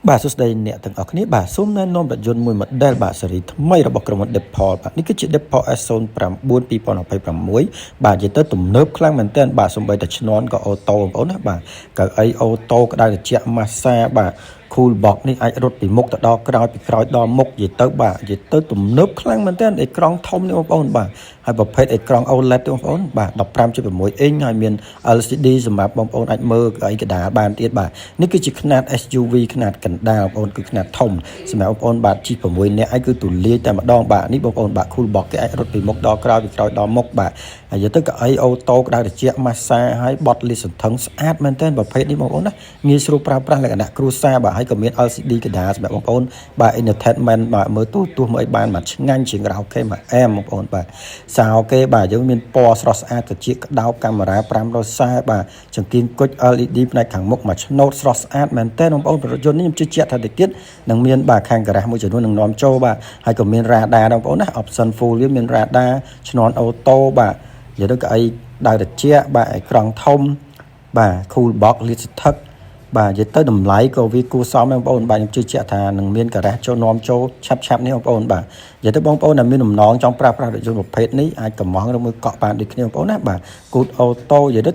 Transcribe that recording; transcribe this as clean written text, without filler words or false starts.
បាទសួស្តីអ្នកទាំងអស់គ្នាបាទសូមណែនាំរថយន្តមួយ model បាទស៊េរីថ្មីរបស់ក្រុមហ៊ុន Deepal បាទនេះគឺជា Deepal S09 2026បាទនិយាយទៅទំនើបខ្លាំងមែនទែនបាទសូម្បីតែឈ្នាន់ក៏អូតូបងប្អូនណាបាទកៅអីអូតូក្តៅត្រជាក់ម៉ាស្សាបាទ cool box នេះអាចរត់ពីមុខទៅដល់ក្រោយពីក្រោយដល់មុខនិយាយទៅបាទនិយាយទៅទំនើបខ្លាំងមែនទែនអេក្រង់ធំនេះបងប្អូនបាទហើយប្រភេទអេក្រង់ OLED ទេបងប្អូនបាទ15.6អ៊ីងហើយមាន LCD សម្រាប់បងប្អូនអាចមើលអីកដាលបានទៀតបាទនេះគឺជាខ្នាត SUV ខ្នាតកណ្ដាលបងប្អូនគឺខ្នាតធំសម្រាប់បងប្អូនបាទជិះ6នាក់ឯគឺទូលាយតែម្ដងបាទនេះបងប្អូនបាទ cool box គេអាចរត់ពីមុខដល់ក្រោយពីក្រោយដល់មុខបាទហើយនិយាយទៅកៅអីអូតូក្តៅត្រជាក់ម៉ាស្សាហើយបត់លាតសន្ធឹងស្អាតមែនទែនប្រភេទនេះបងប្អូនណាងាយស្រួលប្រើប្រាស់លក្ខណៈគ្រួសារបាទហើយក៏មាន LCD កដាលសម្រាប់បងប្អូនបាទ entertainment បាទមើលទូទស្សន៍មើលអីបានមកឆ្ងាញ់ជាងរ៉ាអូខេមកអែមបងប្អូនបាទសោគេបាទយើងមានពណ៌ស្រស់ស្អាតត្រចៀកក្តោបកាមេរ៉ា540បាទចង្គៀងគុជ LED ផ្នែកខាងមុខមកឆ្នោតស្រស់ស្អាតមែនទែនបងប្អូនរថយន្តនេះខ្ញុំជឿជាក់ថាតិចទៀតនឹងមានបាទខាងការ៉ាស់មួយចំនួននឹងនាំចូលបាទហើយក៏មានរ៉ាដាដែរបងប្អូនណា option full វាមានរ៉ាដាឈ្នាន់អូតូបាទនិយាយទៅកៅអីដៅត្រជាក់បាទអេក្រង់ធំបាទ cool box លាតសន្ធឹកបាទនិយាយទៅតម្លៃក៏វាគួរសមដែរបងប្អូនបាទខ្ញុំជឿជាក់ថានឹងមានការ៉ាស់ចូលនាំចូលឆាប់ឆាប់នេះបងប្អូនបាទនិយាយទៅបងប្អូនដែលមានបំណងចង់ប្រើប្រាស់រថយន្តប្រភេទនេះអាចកម្ម៉ង់ឬមួយកក់បានដូចគ្នាបងប្អូនណាបាទគូតអូតូនិយាយទៅ